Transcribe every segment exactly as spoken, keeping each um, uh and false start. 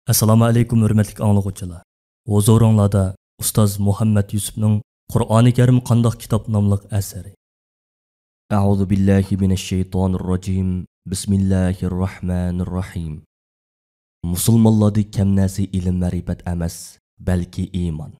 ئەسسالامۇ ئەلەيكۇم، ھۆرمەتلىك ئاڭلىغۇچىلار. ھۇزۇرۇڭلاردا ئۇستاز مۇھەممەد يۈسۈپنىڭ «قۇرئانى كەرىم قانداق كىتاب» ناملىق ئەسىرى. أعوذ بالله من الشيطان الرجيم. بسم الله الرحمن الرحيم. مۇسۇلمانلاردا كەم نەرسە ئىلىم-مەرىپەت ئەمەس، بەلكى ئىمان.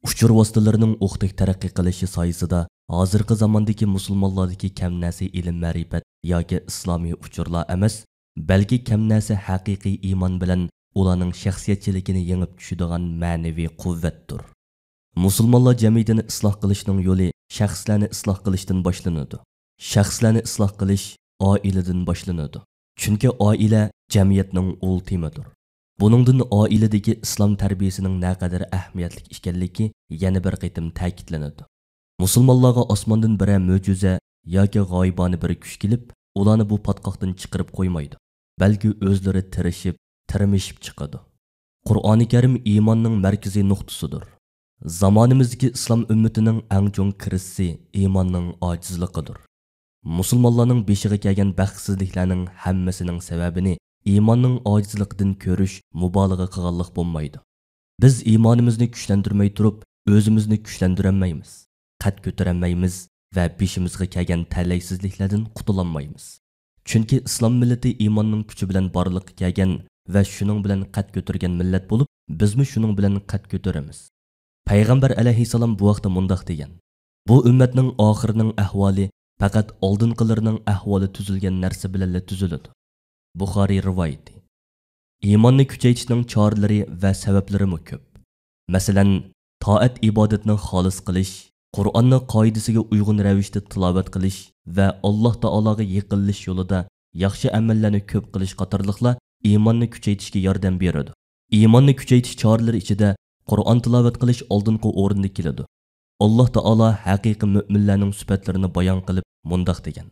ئۇچۇر ۋاسىتىلىرىنىڭ ئوقتەك تەرەققىي قىلىشى سايىسىدا، ھازىرقى زاماندىكى مۇسۇلمانلاردىكى كەم نەرسە ئىلىم-مەرىپەت ياكى ئىسلامىي ئۇچۇرلار ئەمەس، بەلكى كەم نەرسە ھەقىقىي ئىمان بىلەن ئۇلارنىڭ شەخسىيەتچىلىكىنى يېڭىپ چۈشىدىغان مەنىۋى قۇۋۋەتتۇر. مۇسۇلمانلار جەمئىيىتىنى ئىسلاھ قىلىشنىڭ يولى شەخسلەرنى ئىسلاھ قىلىشتىن باشلىنىدۇ. شەخسلەرنى ئىسلاھ قىلىش ئائىلىدىن باشلىنىدۇ. چۈنكى ئائىلە جەمئىيەتنىڭ ئۇل تېمىدۇر. بۇنىڭدىن ئائىلىدىكى ئىسلام تەربىيىسىنىڭ نەقەدەر ئەھمىيەتلىك ئىكەنلىكى يەنە بىر قېتىم تەكىتلىنىدۇ. مۇسۇلمانلارغا ئاسماندىن بىرەر مۆجىزە ياكى غايىبانە بىر كۈچ كېلىپ، ئۇلارنى بۇ پاتقاقتىن چىقىرىپ قويمايدۇ، بەلكى ئۆزلىرى تىرىشىپ، تىرمىشىپ چىقىدۇ. قۇرئانى كەرىم ئىماننىڭ مەركىزىي نۇقتىسىدۇر. زامانىمىزدىكى ئىسلام ئۈممىتىنىڭ ئەڭ چوڭ كىرىزىسى ئىماننىڭ ئاجىزلىقىدۇر. مۇسۇلمانلارنىڭ بېشىغا كەلگەن بەختسىزلىكلەرنىڭ ھەممىسىنىڭ سەۋەبىنى ئىماننىڭ ئاجىزلىقىدىن كۆرۈش مۇبالىغە قىلغانلىق بولمايدۇ. بىز ئىمانىمىزنى كۈچلەندۈرمەي تۇرۇپ، ئۆزىمىزنى كۈچلەندۈرەلمەيمىز، قەد كۆتۈرەلمەيمىز ۋە بېشىمىزغا كەلگەن تەلەيسىزلىكلەردىن قۇتۇلالمايمىز. چۈنكى ئىسلام مىللىتى ئىماننىڭ كۈچى بىلەن بارلىققا كەلگەن ۋە شۇنىڭ بىلەن قەد كۆتۈرگەن مىللەت بولۇپ، بىزمۇ شۇنىڭ بىلەن قەد كۆتۈرىمىز. پەيغەمبەر ئەلەيھىسسالام بۇ ھەقتە مۇنداق دېگەن: «بۇ ئۈممەتنىڭ ئاخىرىنىڭ ئەھۋالى پەقەت ئالدىنقىلىرىنىڭ ئەھۋالى تۈزۈلگەن نەرسە بىلەنلا تۈزۈلىدۇ.» بۇخارىي رىۋايىتى. ئىماننى كۈچەيتىشنىڭ چارىلىرى ۋە سەۋەبلىرىمۇ كۆپ. مەسىلەن، تائەت-ئىبادەتنى خالىس قىلىش، قۇرئاننى قائىدىسىگە ئۇيغۇن رەۋىشتە تىلاۋەت قىلىش ۋە ئاللاھ تائالاغا يېقىنلىشىش يولىدا ياخشى ئەمەللەرنى كۆپ قىلىش قاتارلىقلار ئىماننى كۈچەيتىشكە ياردەم بېرىدۇ. ئىماننى كۈچەيتىش چارىلىرى ئىچىدە قۇرئان تىلاۋەت قىلىش ئالدىنقى ئورۇندا كېلىدۇ. ئاللاھ تائالا ھەقىقىي مۆمىنلەرنىڭ سۈپەتلىرىنى بايان قىلىپ مۇنداق دېگەن: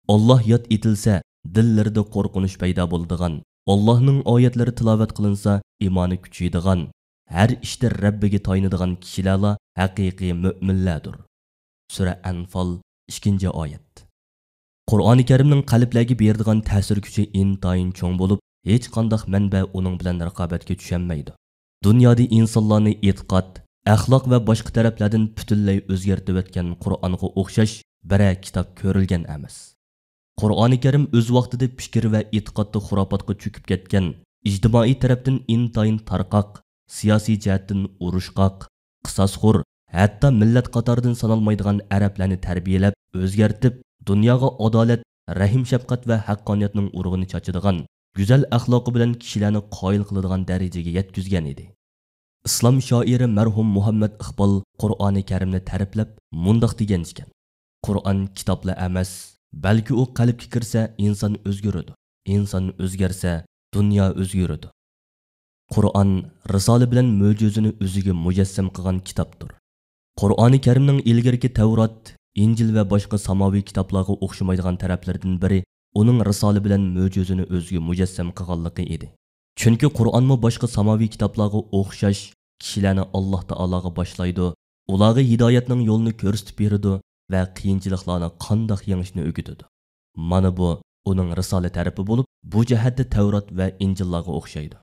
«ئاللاھ ياد ئېتىلسە، دىللىرىدا قورقۇنچ پەيدا بولىدىغان، ئاللاھنىڭ ئايەتلىرى تىلاۋەت قىلىنسا، ئىمانى كۈچىيىدىغان، ھەر ئىشتا رەببىگە تايىنىدىغان كىشىلەرلا ھەقىقىي مۆمىنلەردۇر.» سۈرە ئەنفال، ئىككىنچى ئايەت. قۇرئانى كەرىمنىڭ قەلبلەرگە بېرىدىغان تەسىر كۈچى ئىنتايىن چوڭ بولۇپ، ھېچقانداق مەنبە ئۇنىڭ بىلەن رىقابەتكە چۈشەلمەيدۇ. دۇنيادا ئىنسانلارنى ئېتىقاد، ئەخلاق ۋە باشقا تەرەپلەردىن پۈتۈنلەي ئۆزگەرتىۋەتكەن قۇرئانغا ئوخشاش بىرەر كىتاب كۆرۈلگەن ئەمەس. قۇرئانى كەرىم ئۆز ۋاقتىدا پىكىر ۋە ئېتىقادتا خۇراپاتقا چۆكۈپ كەتكەن، ئىجتىمائىي تەرەپتىن ئىنتايىن تارقاق، سىياسىي جەھەتتىن ئۇرۇشقاق، قىساسخور، ھەتتا مىللەت قاتارىدىن سانالمايدىغان ئەرەبلەرنى تەربىيەلەپ، ئۆزگەرتىپ، دۇنياغا ئادالەت، رەھىم-شەپقەت ۋە ھەققانىيەتنىڭ ئۇرۇغىنى چاچىدىغان، گۈزەل ئەخلاقى بىلەن كىشىلەرنى قايىل قىلىدىغان دەرىجىگە يەتكۈزگەن ئىدى. ئىسلام شائىرى مەرھۇم مۇھەممەد ئىقبال قۇرئانى كەرىمنى تەرىپلەپ مۇنداق دېگەنىكەن: «قۇرئان كىتابلا ئەمەس، بەلكى ئۇ قەلبكە كىرسە، ئىنسان ئۆزگىرىدۇ. ئىنسان ئۆزگەرسە، دۇنيا ئۆزگىرىدۇ.» قۇرئان رىسالە بىلەن مۆجىزىنى ئۆزىگە مۇجەسسەم قىلغان كىتابتۇر. قۇرئانى كەرىمنىڭ ئىلگىرىكى تەۋرات، ئىنجىل ۋە باشقا ساماۋىي كىتابلارغا ئوخشىمايدىغان تەرەپلىرىدىن بىرى ئۇنىڭ رىسالە بىلەن مۆجىزىنى ئۆزىگە مۇجەسسەم قىلغانلىقى ئىدى. چۈنكى قۇرئانمۇ باشقا ساماۋىي كىتابلارغا ئوخشاش كىشىلەرنى ئاللاھ تائالاغا باشلايدۇ، ئۇلارغا ھىدايەتنىڭ يولىنى كۆرسىتىپ بېرىدۇ ۋە قىيىنچىلىقلارنى قانداق يېڭىشنى ئۆگىتىدۇ. مانا بۇ ئۇنىڭ رىسالە تەرىپى بولۇپ، بۇ جەھەتتە تەۋرات ۋە ئىنجىللارغا ئوخشايدۇ.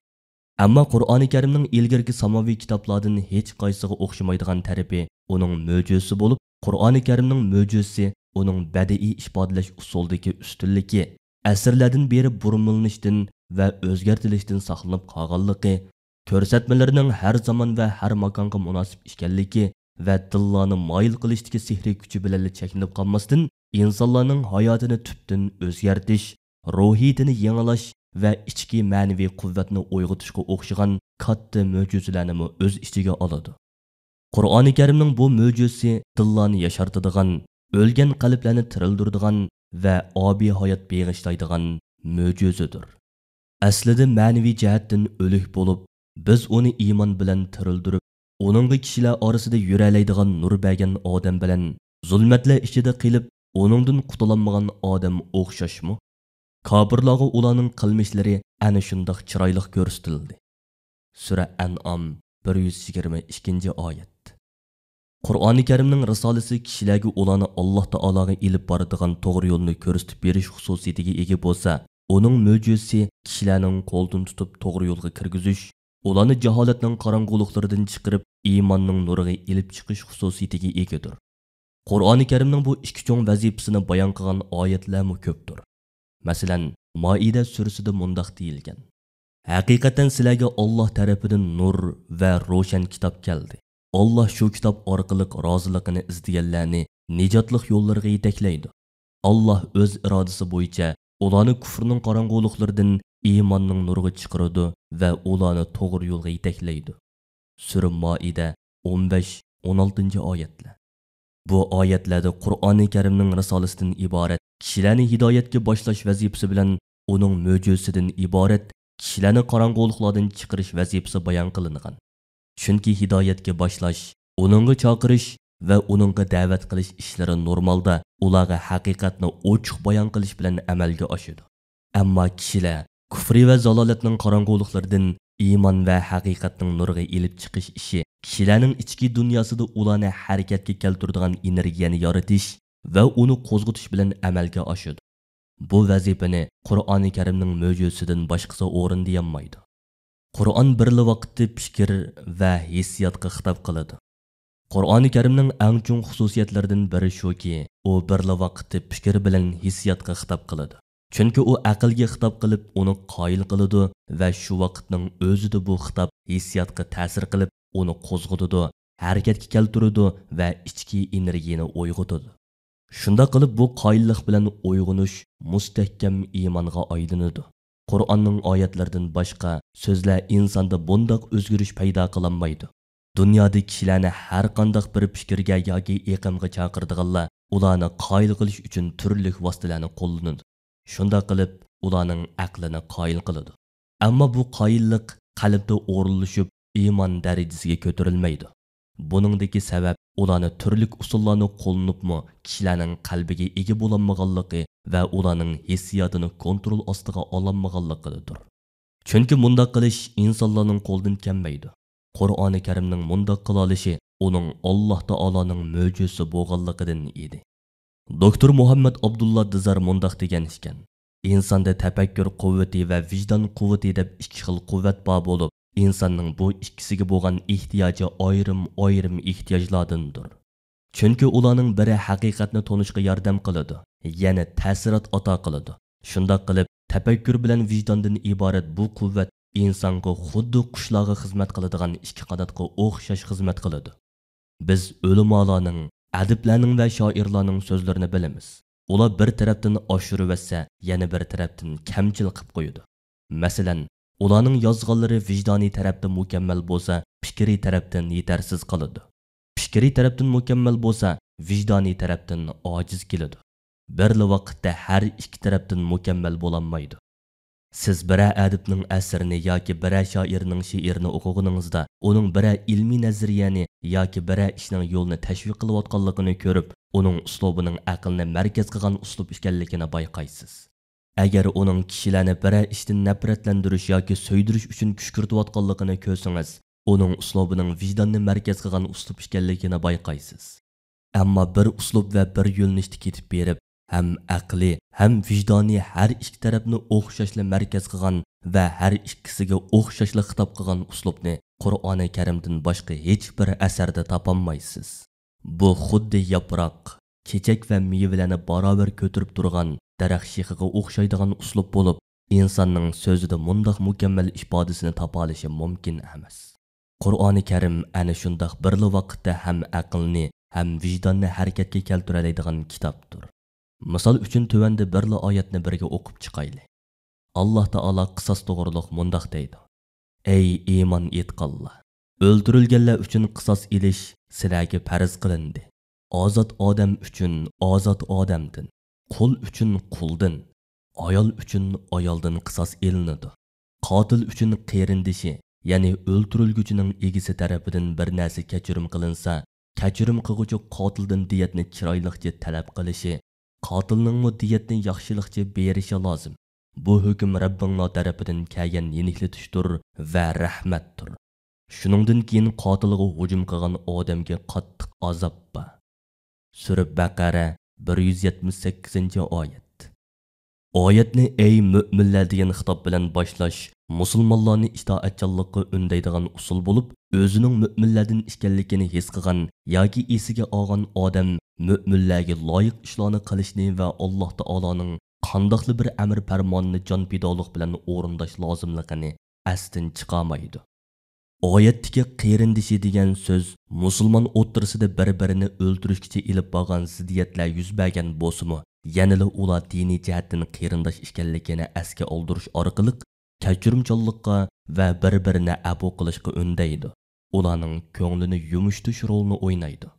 ئەمما قۇرئانى كەرىمنىڭ ئىلگىرىكى ساماۋىي كىتابلاردىن ھېچقايسىغا ئوخشىمايدىغان تەرىپى ئۇنىڭ مۆجىزىسى بولۇپ، قۇرئانى كەرىمنىڭ مۆجىزىسى ئۇنىڭ بەدىئىي ئىپادىلەش ئۇسۇلىدىكى ئۈستۈنلۈكى، ئەسىرلەردىن بېرى بۇرمىلىنىشتىن ۋە ئۆزگەرتىلىشتىن ساقلىنىپ قالغانلىقى، كۆرسەتمىلىرىنىڭ ھەر زامان ۋە ھەر ماكانغا مۇناسىپ ئىكەنلىكى ۋە دىللارنى مايىل قىلىشتىكى سېھرىي كۈچى بىلەنلا چەكلىنىپ قالماستىن، ئىنسانلارنىڭ ھاياتىنى تۈپتىن ئۆزگەرتىش، روھىيىتىنى يېڭىلاش ۋە ئىچكى مەنىۋى قۇۋۋەتنى ئويغىتىشقا ئوخشىغان كاتتا مۆجىزىلەرنىمۇ ئۆز ئىچىگە ئالىدۇ. قۇرئانى كەرىمنىڭ بۇ مۆجىزىسى دىللارنى ياشارتىدىغان، ئۆلگەن قەلبلەرنى تىرىلدۈرىدىغان ۋە ئابىي ھايات بېغىشلايدىغان مۆجىزىدۇر. ئەسلىدە مەنىۋى جەھەتتىن ئۆلۈك بولۇپ، بىز ئۇنى ئىمان بىلەن تىرىلدۈرۈپ، ئۇنىڭغا كىشىلەر ئارىسىدا يۈرەلەيدىغان نۇر بەرگەن ئادەم بىلەن زۇلمەتلەر ئىچىدە قېلىپ، ئۇنىڭدىن قۇتۇلالمىغان ئادەم ئوخشاشمۇ؟ كاپىرلارغا ئۇلارنىڭ قىلمىشلىرى ئەنە شۇنداق چىرايلىق كۆرسىتىلدى. سۈرە ئەنئام، بىر يۈز يىگىرمە ئىككىنچى ئايەت. قۇرئانى كەرىمنىڭ رىسالىسى كىشىلەرگە ئۇلارنى ئاللاھ تائالاغا ئېلىپ بارىدىغان توغرا يولنى كۆرسىتىپ بېرىش خۇسۇسىيىتىگە ئىگە بولسا، ئۇنىڭ مۆجىزىسى كىشىلەرنىڭ قولدىن تۇتۇپ توغرا يولغا كىرگۈزۈش، ئۇلارنى جاھالەتنىڭ قاراڭغۇلۇقلىرىدىن چىقىرىپ، ئىماننىڭ نۇرىغا ئېلىپ چىقىش خۇسۇسىيىتىگە ئىگىدۇر. قۇرئانى كەرىمنىڭ بۇ ئىككى چوڭ ۋەزىپىسىنى بايان قىلغان ئايەتلەرمۇ كۆپتۇر. مەسىلەن، مائىدە سۈرىسىدە مۇنداق دېيىلگەن: «ھەقىقەتەن سىلەرگە ئاللاھ تەرىپىدىن نۇر ۋە روشەن كىتاب كەلدى. ئاللاھ شۇ كىتاب ئارقىلىق رازىلىقىنى ئىزدىگەنلەرنى نىجاتلىق يوللىرىغا يېتەكلەيدۇ. ئاللاھ ئۆز ئىرادىسى بويىچە ئۇلارنى كۇفرنىڭ قاراڭغۇلۇقلىرىدىن ئىماننىڭ نۇرىغا چىقىرىدۇ ۋە ئۇلارنى توغرا يولغا يېتەكلەيدۇ.» سۈرە مائىدە، ئون بەش، ئون ئالتىنچى ئايەتلەر. بۇ ئايەتلەردە قۇرئانى كەرىمنىڭ رىسالىسىدىن ئىبارەت، كىشىلەرنى ھىدايەتكە باشلاش ۋەزىپىسى بىلەن ئۇنىڭ مۆجىزىسىدىن ئىبارەت، كىشىلەرنى قاراڭغۇلۇقلاردىن چىقىرىش ۋەزىپىسى بايان قىلىنغان. چۈنكى ھىدايەتكە باشلاش، ئۇنىڭغا چاقىرىش ۋە ئۇنىڭغا دەۋەت قىلىش ئىشلىرى نورمالدا ئۇلارغا ھەقىقەتنى ئوچۇق بايان قىلىش بىلەن ئەمەلگە ئاشىدۇ. ئەمما كىشىلەر كۇفرى ۋە زالالەتنىڭ قاراڭغۇلۇقلىرىدىن ئىمان ۋە ھەقىقەتنىڭ نۇرىغا ئېلىپ چىقىش ئىشى كىشىلەرنىڭ ئىچكى دۇنياسىدا ئۇلارنى ھەرىكەتكە كەلتۈرىدىغان ئېنېرگىيەنى يارىتىش ۋە ئۇنى قوزغىتىش بىلەن ئەمەلگە ئاشىدۇ. بۇ ۋەزىپىنى قۇرئانى كەرىمنىڭ مۆجىزىسىدىن باشقىسى ئورۇندىيالمايدۇ. قۇرئان بىرلا ۋاقىتتا پىكىر ۋە ھېسسىياتقا خىتاب قىلىدۇ. قۇرئانى كەرىمنىڭ ئەڭ چوڭ خۇسۇسىيەتلىرىدىن بىرى شۇكى، ئۇ بىرلا ۋاقىتتا پىكىر بىلەن ھېسسىياتقا خىتاب قىلىدۇ. چۈنكى ئۇ ئەقىلگە خىتاب قىلىپ، ئۇنى قايىل قىلىدۇ ۋە شۇ ۋاقىتنىڭ ئۆزىدە بۇ خىتاب ھېسسىياتقا تەسىر قىلىپ، ئۇنى قوزغىتىدۇ، ھەرىكەتكە كەلتۈرىدۇ ۋە ئىچكى ئېنېرگىيەنى ئويغىتىدۇ. شۇنداق قىلىپ، بۇ قايىللىق بىلەن ئويغىنىش مۇستەھكەم ئىمانغا ئايلىنىدۇ. قۇرئاننىڭ ئايەتلىرىدىن باشقا سۆزلەر ئىنساندا بۇنداق ئۆزگىرىش پەيدا قىلالمايدۇ. دۇنيادا كىشىلەرنى ھەر قانداق بىر پىكىرگە ياكى ئېقىمغا چاقىرىدىغانلار ئۇلارنى قايىل قىلىش ئۈچۈن تۈرلۈك ۋاسىتىلەرنى قوللىنىدۇ. شۇنداق قىلىپ، ئۇلارنىڭ ئەقلىنى قايىل قىلىدۇ. ئەمما بۇ قايىللىق قەلبتە ئورۇنلىشىپ، ئىمان دەرىجىسىگە كۆتۈرۈلمەيدۇ. بۇنىڭدىكى سەۋەب ئۇلارنى تۈرلۈك ئۇسۇللارنى قوللىنىپمۇ كىشىلەرنىڭ قەلبىگە ئىگە بولالمىغانلىقى ۋە ئۇلارنىڭ ھېسسىياتىنى كونترول ئاستىغا ئالالمىغانلىقىدىدۇر. چۈنكى مۇنداق قىلىش ئىنسانلارنىڭ قولىدىن كەلمەيدۇ. قۇرئانى كەرىمنىڭ مۇنداق قىلالىشى ئۇنىڭ ئاللاھ تائالانىڭ مۆجىزىسى بولغانلىقىدىن ئىدى. دوكتور مۇھەممەد ئابدۇللا دىزار مۇنداق دېگەن ئىكەن: «ئىنساندا تەپەككۇر قۇۋۋىتى ۋە ۋىجدان قۇۋۋىتى دەپ ئىككى خىل قۇۋۋەت بار بولۇپ، ئىنساننىڭ بۇ ئىككىسىگە بولغان ئېھتىياجى ئايرىم-ئايرىم ئېھتىياجلاردىندۇر. چۈنكى ئۇلارنىڭ بىرى ھەقىقەتنى تونۇشقا ياردەم قىلىدۇ، يەنى تەسىرات ئاتا قىلىدۇ. شۇنداق قىلىپ، تەپەككۇر بىلەن ۋىجداندىن ئىبارەت بۇ قۇۋۋەت ئىنسانغا خۇددى قۇشلارغا خىزمەت قىلىدىغان ئىككى قاناتقا ئوخشاش خىزمەت قىلىدۇ.» بىز ئۆلىمالارنىڭ، ئەدىبلەرنىڭ ۋە شائىرلارنىڭ سۆزلىرىنى بىلىمىز. ئۇلار بىر تەرەپتىن ئاشۇرۇۋەتسە، يەنە بىر تەرەپتىن كەمچىل قىپ قويىدۇ. مەسىلەن، ئۇلارنىڭ يازغانلىرى ۋىجدانىي تەرەپتىن مۇكەممەل بولسا، پىكرىي تەرەپتىن يېتەرسىز قالىدۇ. پىكرىي تەرەپتىن مۇكەممەل بولسا، ۋىجدانىي تەرەپتىن ئاجىز كېلىدۇ. بىرلا ۋاقىتتا ھەر ئىككى تەرەپتىن مۇكەممەل بولالمايدۇ. سىز بىرەر ئەدىبنىڭ ئەسىرىنى ياكى بىرەر شائىرنىڭ شېئىرىنى ئوقۇغىنىڭىزدا، ئۇنىڭ بىرەر ئىلمىي نەزەرىيەنى ياكى بىرەر ئىشنىڭ يولىنى تەشۋىق قىلىۋاتقانلىقىنى كۆرۈپ، ئۇنىڭ ئۇسلۇبىنىڭ ئەقىلنى مەركەز قىلغان ئۇسلۇب ئىكەنلىكىنى بايقايسىز. ئەگەر ئۇنىڭ كىشىلەرنى بىرەر ئىشتىن نەپرەتلەندۈرۈش ياكى سۆيدۈرۈش ئۈچۈن كۈشكۈرتۈۋاتقانلىقىنى كۆرسىڭىز، ئۇنىڭ ئۇسلۇبىنىڭ ۋىجداننى مەركەز قىلغان ئۇسلۇب ئىكەنلىكىنى بايقايسىز. ئەمما بىر ئۇسلۇب ۋە بىر يۆنىلىشتە كېتىپ بېرىپ، ھەم ئەقلى، ھەم ۋىجدانى ھەر ئىككى تەرەپنى ئوخشاشلا مەركەز قىلغان ۋە ھەر ئىككىسىگە ئوخشاشلا خىتاب قىلغان ئۇسلۇبنى قۇرئانى كەرىمدىن باشقا ھېچبىر ئەسەردە تاپالمايسىز. بۇ خۇددى ياپراق، چېچەك ۋە مېۋىلەرنى باراۋەر كۆتۈرۈپ تۇرغان دەرەخ شېخىغا ئوخشايدىغان ئۇسلۇب بولۇپ، ئىنساننىڭ سۆزىدە مۇنداق مۇكەممەل ئىپادىسىنى تاپالىشى مۇمكىن ئەمەس. قۇرئانى كەرىم ئەنە شۇنداق بىرلا ۋاقىتتا ھەم ئەقىلنى، ھەم ۋىجداننى ھەرىكەتكە كەلتۈرەلەيدىغان كىتابتۇر. مىسال ئۈچۈن، تۆۋەندە بىرلا ئايەتنى بىرگە ئوقۇپ چىقايلى. ئاللاھ تائالا قىساس توغرۇلۇق مۇنداق دەيدۇ: «ئەي ئىمان ئېيتقانلار! ئۆلتۈرۈلگەنلەر ئۈچۈن قىساس ئېلىش سىلەرگە پەرز قىلىندى. ئازاد ئادەم ئۈچۈن ئازاد ئادەمدىن، قۇل ئۈچۈن قۇلدىن، ئايال ئۈچۈن ئايالدىن قىساس ئېلىنىدۇ. قاتىل ئۈچۈن قېرىندىشى، يەنى ئۆلتۈرۈلگۈچىنىڭ ئىگىسى تەرىپىدىن بىر نەرسە كەچۈرۈم قىلىنسا، كەچۈرۈم قىلغۇچى قاتىلدىن دىيەتنى چىرايلىقچە تەلەپ قىلىشى، قاتىلنىڭمۇ دىيەتنى ياخشىلىقچە بېرىشى لازىم. بۇ ھۆكۈم رەببىڭلار تەرىپىدىن كەلگەن يېنىكلىتىشتۇر ۋە رەھمەتتۇر. شۇنىڭدىن كېيىن قاتىلغا ھۇجۇم قىلغان ئادەمگە قاتتىق ئازاب بار.» سۈرە بەقەرە، بىر يۈز يەتمىش سەككىزىنچى ئايەت. ئايەتنى «ئەي مۆمىنلەر» دېگەن خىتاب بىلەن باشلاش مۇسۇلمانلارنى ئىتائەتچانلىققا ئۈندەيدىغان ئۇسۇل بولۇپ، ئۆزىنىڭ مۆمىنلەردىن ئىكەنلىكىنى ھېس قىلغان ياكى ئېسىگە ئالغان ئادەم مۆمىنلەرگە لايىق ئىشلارنى قىلىشنى ۋە ئاللاھ تائالانىڭ قانداقلا بىر ئەمر پەرماننى جان پىدالىق بىلەن ئورۇنداش لازىملىقىنى ئەستىن چىقارمايدۇ. ئايەتتىكى قېرىندىشى دېگەن سۆز مۇسۇلمان ئوتتۇرىسىدا بىر-بىرىنى ئۆلتۈرۈشكىچە ئېلىپ بارغان زىددىيەتلەر يۈز بەرگەن بولسىمۇ، يەنىلا ئۇلار دىنىي جەھەتتىن قېرىنداش ئىكەنلىكىنى ئەسكە ئالدۇرۇش ئارقىلىق كەچۈرۈمچانلىققا ۋە بىر-بىرىنى ئەپۇ قىلىشقا ئۈندەيدۇ. ئۇلارنىڭ كۆڭلىنى يۇمشىتىش رولىنى ئوينايدۇ.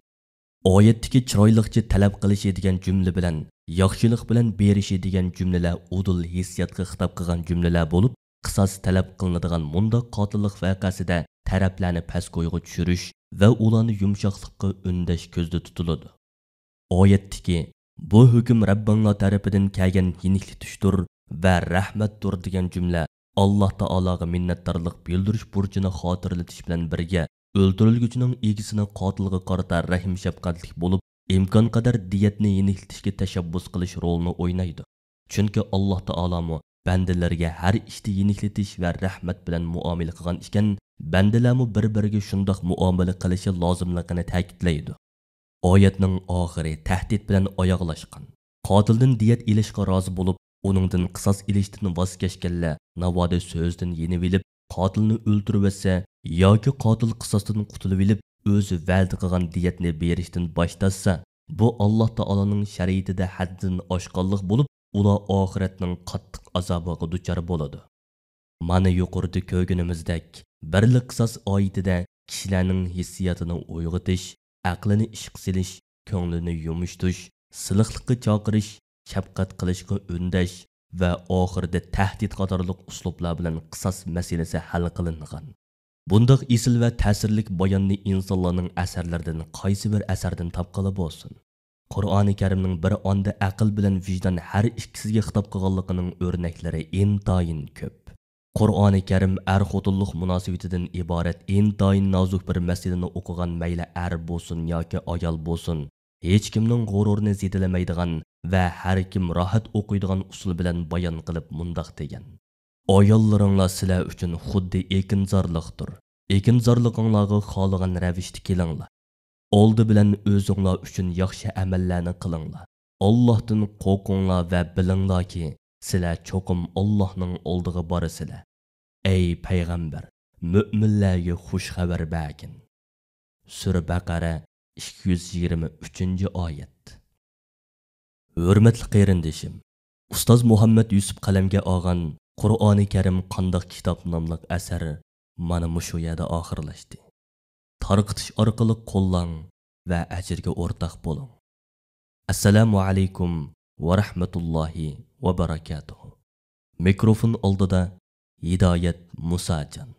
ئايەتتىكى چىرايلىقچە تەلەپ قىلىشى دېگەن جۈملە بىلەن ياخشىلىق بىلەن بېرىشى دېگەن جۈملىلەر ئۇدۇل ھېسسىياتقا خىتاب قىلغان جۈملىلەر بولۇپ، قىساس تەلەپ قىلىنىدىغان مۇنداق قاتىللىق ۋەقەسىدە تەرەپلەرنى پەس كويغا چۈشۈرۈش ۋە ئۇلارنى يۇمشاقلىققا ئۈندەش كۆزدە تۇتۇلىدۇ. ئايەتتىكى «بۇ ھۆكۈم رەببىڭلار تەرىپىدىن كەلگەن يېنىكلىتىشتۇر ۋە رەھمەتتۇر» دېگەن جۈملە ئاللاھ تائالاغا مىننەتدارلىق بىلدۈرۈش بۇرچىنى خاتىرىلىتىش بىلەن بىرگە، ئۆلتۈرۈلگۈچىنىڭ ئىگىسىنى قاتىلغا قارىتا رەھىم-شەپقەتلىك بولۇپ، ئىمكانقەدەر دىيەتنى يېنىكلىتىشكە تەشەببۇس قىلىش رولىنى ئوينايدۇ. چۈنكى ئاللاھ تائالامۇ بەندىلىرىگە ھەر ئىشتا يېنىكلىتىش ۋە رەھمەت بىلەن مۇئامىلە قىلغان ئىكەن، بەندىلەرمۇ بىر-بىرىگە شۇنداق مۇئامىلە قىلىشى لازىملىقىنى تەكىتلەيدۇ. ئايەتنىڭ ئاخىرى تەھدىت بىلەن ئاياغلاشقان. قاتىلدىن دىيەت ئېلىشقا رازى بولۇپ، ئۇنىڭدىن قىساس ئېلىشتىن ۋاز كەچكەنلەر ناۋادا سۆزىدىن يېنىۋېلىپ، قاتىلنى ئۆلتۈرۈۋەتسە ياكى قاتىل قىساستىن قۇتۇلۇۋېلىپ، ئۆزى ۋەدە قىلغان دىيەتنى بېرىشتىن باش تارتسا، بۇ ئاللاھ تائالانىڭ شەرىئىتىدە ھەددىدىن ئاشقانلىق بولۇپ، ئۇلار ئاخىرەتنىڭ قاتتىق ئازابىغا دۇچار بولىدۇ. مانا يۇقىرىدا كۆرگىنىمىزدەك، بىرلا قىساس ئايىتىدە كىشىلەرنىڭ ھېسسىياتىنى ئويغىتىش، ئەقلىنى ئىشقا سېلىش، كۆڭلىنى يۇمشىتىش، سىلىقلىققا چاقىرىش، شەپقەت قىلىشقا ئۈندەش ۋە ئاخىرىدا تەھدىت قاتارلىق ئۇسلۇبلار بىلەن قىساس مەسىلىسى ھەل قىلىنغان. بۇنداق ئېسىل ۋە تەسىرلىك باياننى ئىنسانلارنىڭ ئەسەرلىرىدىن قايسى بىر ئەسەردىن تاپقىلى بولسۇن. قۇرئانى كەرىمنىڭ بىر ئاندا ئەقىل بىلەن ۋىجدان ھەر ئىككىسىگە خىتاب قىلغانلىقىنىڭ ئۆرنەكلىرى ئىنتايىن كۆپ. قۇرئانى كەرىم ئەر-خوتۇنلۇق مۇناسىۋىتىدىن ئىبارەت ئىنتايىن نازۇك بىر مەسىلىنى ئوقۇغان مەيلى ئەر بولسۇن ياكى ئايال بولسۇن، ھېچكىمنىڭ غۇرۇرىنى زېدىلىمەيدىغان ۋە ھەر كىم راھەت ئوقۇيدىغان ئۇسۇل بىلەن بايان قىلىپ مۇنداق دېگەن: ئاياللىرىڭلار سىلەر ئۈچۈن خۇددى ئېكىنزارلىقتۇر. ئېكىنزارلىقىڭلارغا خالىغان رەۋىشتە كېلىڭلار. ئالدى بىلەن ئۆزۈڭلار ئۈچۈن ياخشى ئەمەللەرنى قىلىڭلار. ئاللاھتىن قورقۇڭلار ۋە بىلىڭلاركى، سىلەر چوقۇم ئاللاھنىڭ ئالدىغا بارىسىلەر. ئەي پەيغەمبەر، مۆمىنلەرگە خۇش خەۋەر بەرگىن. سۈرە بەقەرە، ئىككى يۈز يىگىرمە ئۈچىنچى ئايەت. ھۆرمەتلىك قېرىندىشىم، ئۇستاز مۇھەممەد يۈسۈپ قەلەمگە ئالغان قۇرئانى كەرىم قانداق كىتاب ناملىق ئەسەر مانا مۇشۇ يەردە ئاخىرلاشتى. تارقىتىش ئارقىلىق قوللاڭ ۋە ئەجىرگە ئورتاق بولۇڭ. ئەسسالامۇ ئەلەيكۇم ۋە رەھمەتۇللاھى ۋە بەرەكاتۇھۇ. مىكروفون ئالدىدا ھىدايەت مۇساجان.